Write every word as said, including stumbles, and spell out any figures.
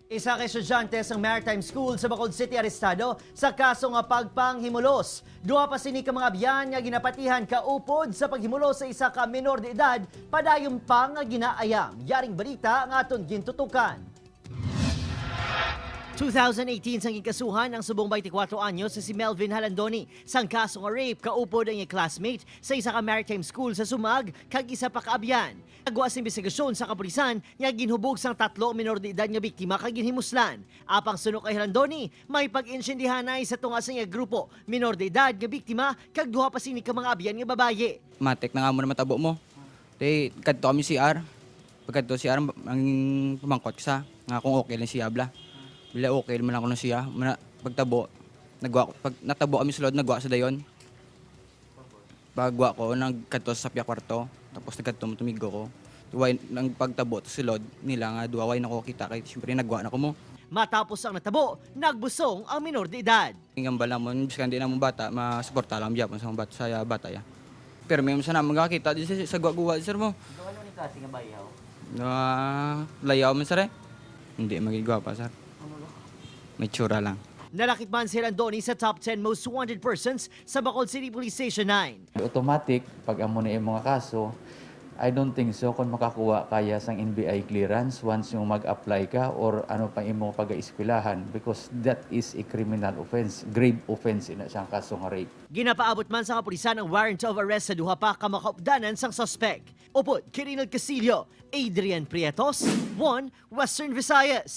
Isa ka estudyante sang Maritime School sa Bacolod City arestado sa kaso nga pagpanghimulos. Duha pa sini ka mga abyan nga ginapatihan kaupod sa paghimulos sa isa ka menor de edad, padayon pa nga ginaayam. Yaring balita nga aton gintutukan. Two thousand eighteen sang ginkasuhan ang subong twenty-four anyos nga si Melvin Halandoni sang kaso nga rape kaupod ang iyang classmate sa isa ka maritime school sa Sumag kag isa pa ka abyan. Nagwa sa imbestigasyon sa kapulisan nga ginhubog sang tatlo ang minor de edad nga biktima kag ginhimuslan. Apang suno kay Halandoni, may pag-intindihanay sa tunga sa iya grupo, minor de edad nga biktima kag duha pa sini ka mga abyan nga babayi. Matik na nga mo na matabo mo. Di, kadto kami C R. Pagkadto C R, ang pamangkot ko sa, nga kung okay lang siya, bla. Bila okay man lang kuno siya. Muna, pagtabo, nagwa, pag natabo kami sulod, nagwa sa dayon. Pagwa ko, nagkadto sa sapya kwarto. Tapos nagkadto mo tumigo ko. Way, nang pagtabo to sulod nila nga duwa, way na ko kita kay siyempre nagwa na ko mo. Matapos ang natabo, nagbusong ang minor de edad. Ang gambal namon, biskan di namon bata, masuporta lang gyapon sa mga bata, sa bata ya. Pero may sa namon gakita di sa, sa guwa-guwa, sir mo. Ano ni klase nga bayaw? Na layaw man, sir, eh. Hindi magigwapa, sir. May tsura lang. Nalakip man si Halandoni sa top ten most wanted persons sa Bacolod City Police Station nine. Automatic, pag amo na yung mga kaso, I don't think so kung makakuha kaya sang N B I clearance once yung mag-apply ka or ano pa imong pag-eskwelahan, because that is a criminal offense, grave offense ina siyang kaso nga rape. Ginapaabot man sa kapulisan ang warrant of arrest sa duha pa ka makaupdanan sang suspek. Upod kay Rinald Castillo, Adrian Prietos, One Western Visayas.